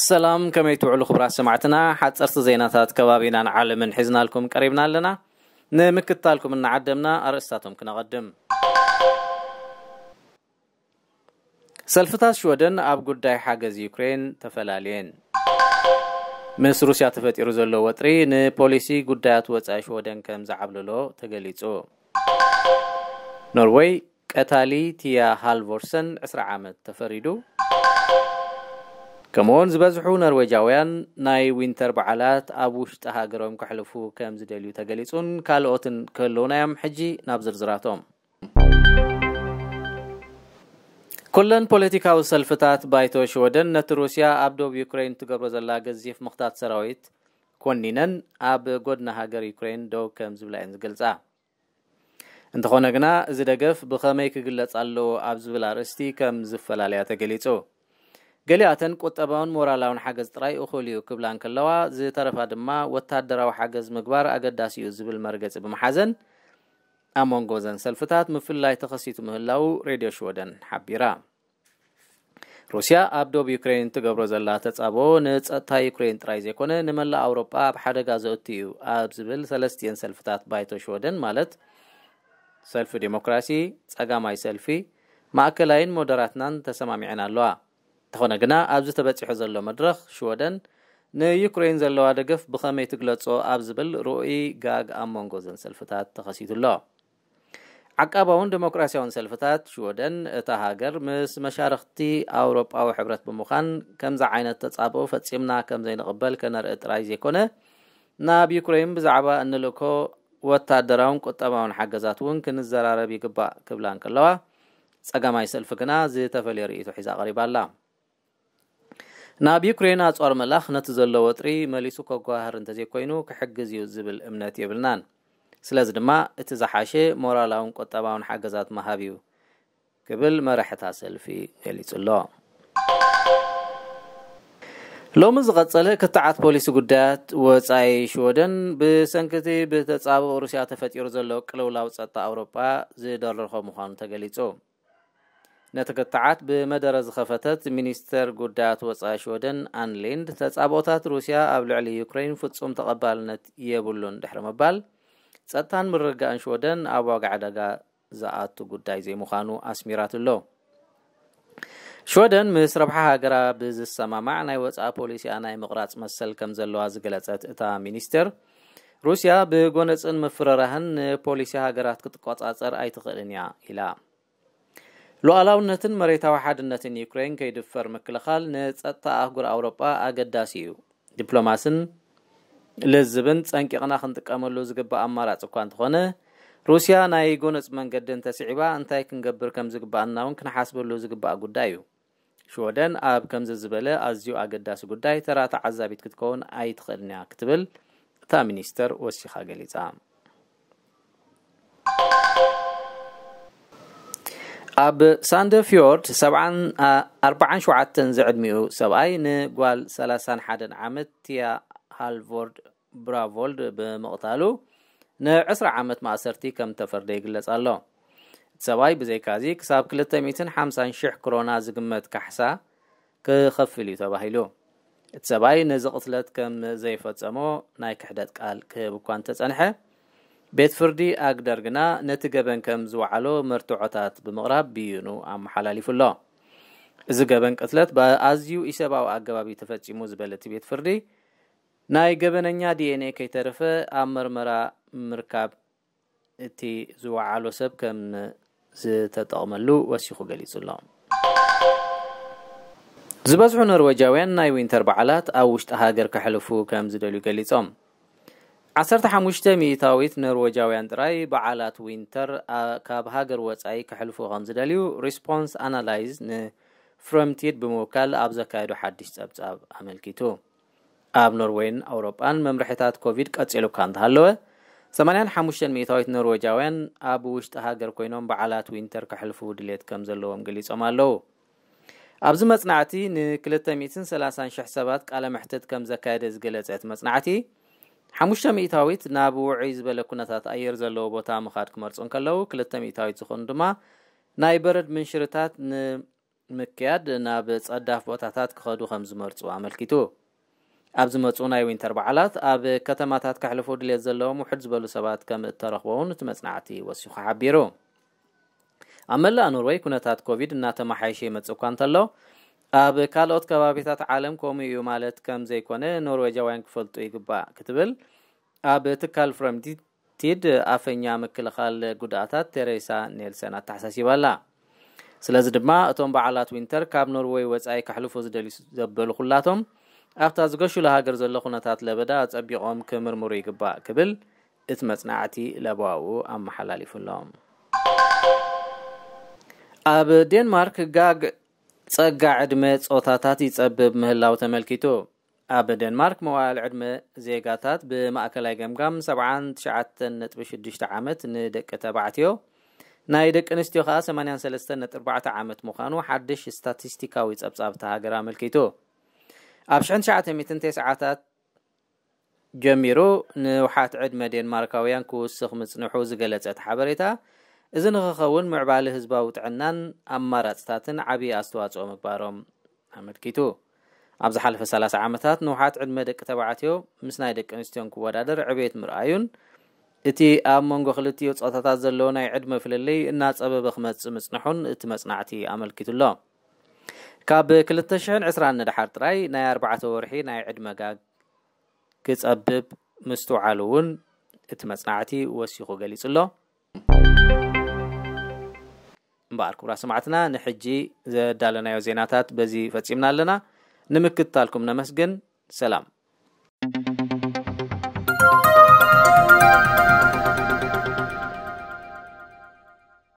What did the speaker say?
ሰላም፣ ከመይ ትውዕሉ ክቡራት ሰማዕትና? ሓጸርቲ ዜናታት ከባቢናን ዓለምን ሒዝናልኩም ቀሪብና ኣለና። ንምክትታልኩም እናዓደምና ኣርእስታቶም ክነቐድም። ሰልፍታት ሽወደን ኣብ ጉዳይ ሓገዝ ዩክሬን ተፈላልየን። ምስ ሩስያ ተፈጢሩ ዘሎ ወጥሪ ንፖሊሲ ጉዳያት ወጻኢ ሽወደን ከም ዝዓብለሎ ተገሊጹ። ኖርወይ ቀታሊ ቲያ ሃልቮርሰን ዕስራ ዓመት ተፈሪዱ። ከምኡውን ዝበዝሑ ኖርዌጃውያን ናይ ዊንተር በዓላት ኣብ ውሽጢ ሃገሮም ከሕልፉ ከም ዝደልዩ ተገሊጹን ካልኦትን ክህልውና እዮም። ሕጂ ናብ ዝርዝራቶም። ኩለን ፖለቲካዊ ሰልፍታት ባይቶ ሽወደን ነቲ ሩስያ ኣብ ዶብ ዩክሬን ትገብሮ ዘላ ገዚፍ ምኽታት ሰራዊት ኮኒነን ኣብ ጎድኒ ሃገር ዩክሬን ደው ከም ዝብላ እየን ዝገልጻ። እንተኾነ ግና፣ እዚ ደገፍ ብኸመይ ክግለጽ ኣለዎ ኣብ ዝብል ኣርእስቲ ከም ዝፈላለያ ተገሊጹ። ገሊኣተን ቁጠባውን ሞራላውን ሓገዝ ጥራይ እኹል እዩ ክብላ እንከለዋ፣ ዝተረፋ ድማ ወታደራዊ ሓገዝ ምግባር ኣገዳሲ እዩ ዝብል መርገጺ ብምሓዘን፣ ኣብ መንጎ እዘን ሰልፍታት ምፍልላይ ተኸሲቱ ምህላዉ ሬድዮ ሽወደን ሓቢራ። ሩስያ ኣብ ዶብ ዩክሬን ትገብሮ ዘላ ተጻብኦ ንጸጥታ ዩክሬን ጥራይ ዘይኮነ፣ ንመላእ ኣውሮጳ ኣብ ሓደጋ ዘእቱ እዩ ኣብ ዝብል ሰለስቲኤን ሰልፍታት ባይቶ ሽወደን፣ ማለት ሰልፊ ዴሞክራሲ፣ ጸጋማይ ሰልፊ፣ ማእከላይን ሞደራትናን ተሰማሚዐን ኣለዋ። እንተኾነ ግና፣ ኣብዚ ተበጺሑ ዘሎ መድረኽ ሽወደን ንዩክሬን ዘለዋ ደገፍ ብኸመይ ትግለጾ ኣብ ዝብል ርኡይ ጋግ ኣብ መንጎ እዘን ሰልፍታት ተኸሲቱ ኣሎ። ዓቃባውን ዴሞክራሲያውን ሰልፍታት ሽወደን፣ እታ ሃገር ምስ መሻርኽቲ ኣውሮጳዊ ሕብረት ብምዃን ከምዚ ዓይነት ተጻብኦ ፈጺምና ከም ዘይንቕበል ከነርኢ ጥራይ ዘይኮነ፣ ናብ ዩክሬን ብዛዕባ እንልእኮ ወታደራውን ቁጠባውን ሓገዛት እውን ክንዘራረብ ይግባእ ክብላ እንከለዋ፣ ጸጋማይ ሰልፊ ግና ዝተፈልየ ርእይቶ ሒዛ ቀሪባ ኣላ። ናብ ዩክሬን ኣጽዋር ምእላኽ ነቲ ዘሎ ወጥሪ መሊሱ ከጓህር እንተዘይኮይኑ ክሕግዝ እዩ ዝብል እምነት የብልናን። ስለዚ ድማ እቲ ዝሓሸ ሞራላውን ቁጠባውን ሓገዛት ምሃብ እዩ ክብል መራሒ እታ ሰልፊ ገሊጹ ኣሎ። ሎሚ ዝቐጸለ ክትዓት ፖሊሲ ጉዳያት ወጻኢ ሽወደን ብሰንኪ እቲ ብተጻብኦ ሩስያ ተፈጢሩ ዘሎ ቅልውላው ጸጥታ ኣውሮጳ ዝደረኾ ምዃኑ ተገሊጹ። ነቲ ክትዓት ብመደረ ዝኸፈተት ሚኒስተር ጉዳያት ወጻኢ ሽወደን ኣን ሊንድ፣ ተጻብኦታት ሩስያ ኣብ ልዕሊ ዩክሬን ፍጹም ተቐባልነት የብሉን ድሕሪ ምባል፣ ጸጥታን ምርግጋእን ሽወደን ኣብ ዋጋ ዕዳጋ ዝኣቱ ጉዳይ ዘይምዃኑ ኣስሚራትሎ። ሽወደን ምስ ረብሓ ሃገራ ብዝሰማማዕ ናይ ወጻኢ ፖሊሲኣ ናይ ምቕራጽ መሰል ከም ዘለዋ ዝገለጸት እታ ሚኒስተር፣ ሩስያ ብጎነጽን ምፍርራህን ንፖሊሲ ሃገራት ክትቆጻጸር ኣይትኽእልን እያ ኢላ። ሉዓላውነትን መሬታዊ ሓድነትን ዩክሬን ከይድፈር ምክልኻል ንጸጥታ ኣህጉር ኣውሮጳ ኣገዳሲ እዩ። ዲፕሎማስን ልዝብን ጸንቂቕና ክንጥቀመሉ ዝግባእ ኣማራጺ እኳ እንተኾነ፣ ሩስያ ናይ ጎነጽ መንገዲ እንተስዒባ እንታይ ክንገብር ከም ዝግባኣና እውን ክንሓስበሉ ዝግባእ ጉዳይ እዩ። ሽወደን ኣብ ከምዚ ዝበለ ኣዝዩ ኣገዳሲ ጉዳይ ተራ ተዓዛቢት ክትከውን ኣይትኽእልን እያ ክትብል እታ ሚኒስተር ወሲኻ ገሊጻ። ኣብ ሳንደፍዮርድ ሰብዓን ኣርባዓን ሸውዓተን ዝዕድሚኡ ሰብኣይ ንጓል ሰላሳን ሓደን ዓመት ቲያ ሃልቮርድ ብራቮልድ ብምቕታሉ ንዕስራ ዓመት ማእሰርቲ ከም ተፈርደ ይግለጽ ኣሎ። እቲ ሰብኣይ ብዘይካዚ ክሳብ ክልተ ሚእትን ሓምሳን ሽሕ ክሮና ዝግመት ካሕሳ ክኸፍል እዩ ተባሂሉ። እቲ ሰብኣይ ነዚ ቅትለት ከም ዘይፈጸሞ ናይ ክሕደት ቃል ክህብ እኳ እንተጸንሐ፣ ቤት ፍርዲ ኣግደር ግና ነቲ ገበን ከም ዝወዓሎ መርትዖታት ብምቕራብ ብይኑ ኣመሓላሊፉ ኣሎ። እዚ ገበን ቅትለት ብኣዝዩ ኢሰብኣዊ ኣገባብ እዩ ተፈጺሙ ዝበለ እቲ ቤት ፍርዲ፣ ናይ ገበነኛ ዲኤንኤ ከይተረፈ ኣብ መርመራ ምርካብ እቲ ዝወዓሎ ሰብ ከም ዝተጠቕመሉ ወሲኹ ገሊጹ ኣሎ። ዝበዝሑ ኖርወጃውያን ናይ ዊንተር በዓላት ኣብ ውሽጢ ሃገር ከሕልፉ ከም ዝደልዩ ገሊጾም። ዓሰርተ ሓሙሽተ ሚእታዊት ኖርወጃውያን ጥራይ በዓላት ዊንተር ኣ-፣ ካብ ሃገር ወጻኢ ከሕልፉ ከም ዝደልዩ ሪስፖንስ ኣናላይዝ ንፍረምቲድ ብምውካል ኣብ ዘካየዶ ሓድሽ ጸብጻብ ኣመልኪቱ። ኣብ ኖርዌይን ኣውሮጳን መምርሕታት ኮቪድ ቀጺሉ እኳ እንተሃለወ፣ ሰማንያን ሓሙሽተን ሚእታዊት ኖርወጃውያን ኣብ ውሽጢ ሃገር ኮይኖም በዓላት ዊንተር ከሕልፉ ድሌት ከም ዘለዎም ገሊጾም ኣለዉ። ኣብዚ መጽናዕቲ ንክልተ ሚእትን ሰላሳን ሽሕ ሰባት ቃለ መሕትት ከም ዘካየደ ዝገለጸ እቲ መጽናዕቲ፣ ሓሙሽተ ሚእታዊት ናብ ውዑይ ዝበለ ኩነታት ኣየር ዘለዎ ቦታ ምኻድ ክመርጹ እንከለዉ፣ ክልተ ሚእታዊት ዝኾኑ ድማ ናይ በረድ ምንሽርታት ን ምክያድ ናብ ጸዳፍ ቦታታት ክኸዱ ከም ዝመርጹ ኣመልኪቱ። ኣብ ዝመጹ ናይ ዊንተር በዓላት ኣብ ከተማታት ከሕልፉ ድሌት ዘለዎም ውሕድ ዝበሉ ሰባት ከም እተረኽቦ እውን እቲ መጽናዕቲ ወሲኹ ሓቢሩ። ኣብ መላእ ኖርወይ ኩነታት ኮቪድ እናተመሓየሸ ይመጽእ እኳ እንተሎ፣ ኣብ ካልኦት ከባቢታት ዓለም ከምኡ እዩ ማለት ከም ዘይኮነ ኖርዌጃውያን ክፈልጡ ይግባእ ክትብል ኣብ ትካል ፍረምቲድ ኣፈኛ ምክልኻል ጉድኣታት ቴሬሳ ኔልሰን ኣተሓሳሲባ ኣላ። ስለዚ ድማ እቶም በዓላት ዊንተር ካብ ኖርወይ ወጻኢ ከሕልፉ ዝደልዩ ዘበሉ ኩላቶም ኣብታ ዝገሹላ ሃገር ዘሎ ኩነታት ለበዳ ጸቢቖም ክምርምሩ ይግባእ ክብል እቲ መጽናዕቲ ለበዋኡ ኣመሓላሊፉሎም። ኣብ ዴንማርክ ጋግ ጸጋ ዕድመ ጾታታት ይጸብብ ምህላው ተመልኪቱ። ኣብ ዴንማርክ መዋል ዕድመ ዜጋታት ብማእከላይ ገምጋም ሰብዓን ትሽዓተን ነጥቢ ሽዱሽተ ዓመት ንደቂ ተባዕትዮ፣ ናይ ደቂ ኣንስትዮ ከኣ ሰማንያን ሰለስተን ነጥቢ ኣርባዕተ ዓመት ምዃኑ ሓድሽ ስታቲስቲካዊ ጸብጻብ እታ ሃገር ኣመልኪቱ። ኣብ ሽሕን ትሽዓተ ሚእትን ተስዓታት ጀሚሩ ንውሓት ዕድመ ዴንማርካውያን ክውስኽ ምጽንሑ ዝገለጸ እቲ ሓበሬታ፣ እዚ ንኽኸውን ምዕባለ ህዝባዊ ጥዕናን ኣማራጽታትን ዓቢ ኣስተዋጽኦ ምግባሮም ኣመልኪቱ። ኣብ ዝሓለፈ ሰላሳ ዓመታት ንውሓት ዕድመ ደቂ ተባዕትዮ ምስ ናይ ደቂ ኣንስትዮን ክወዳደር ዕቤት ምርኣዩን፣ እቲ ኣብ መንጎ ክልቲኡ ጾታታት ዘሎ ናይ ዕድመ ፍልልይ እናጸበበ ክመጽእ ምጽንሑን እቲ መጽናዕቲ ኣመልኪቱ ኣሎ። ካብ ክልተ ሽሕን ዕስራን ንደሓር ጥራይ ናይ ኣርባዕተ ወርሒ ናይ ዕድመ ጋግ ክጸብብ ምስትውዓሉ እውን እቲ መጽናዕቲ ወሲኹ ገሊጹ ኣሎ። እምበኣር ክቡራት ሰማዕትና፣ ንሕጂ ዘዳለናዮ ዜናታት በዚ ፈጺምና ኣለና። ንምክትታልኩም ነመስግን። ሰላም።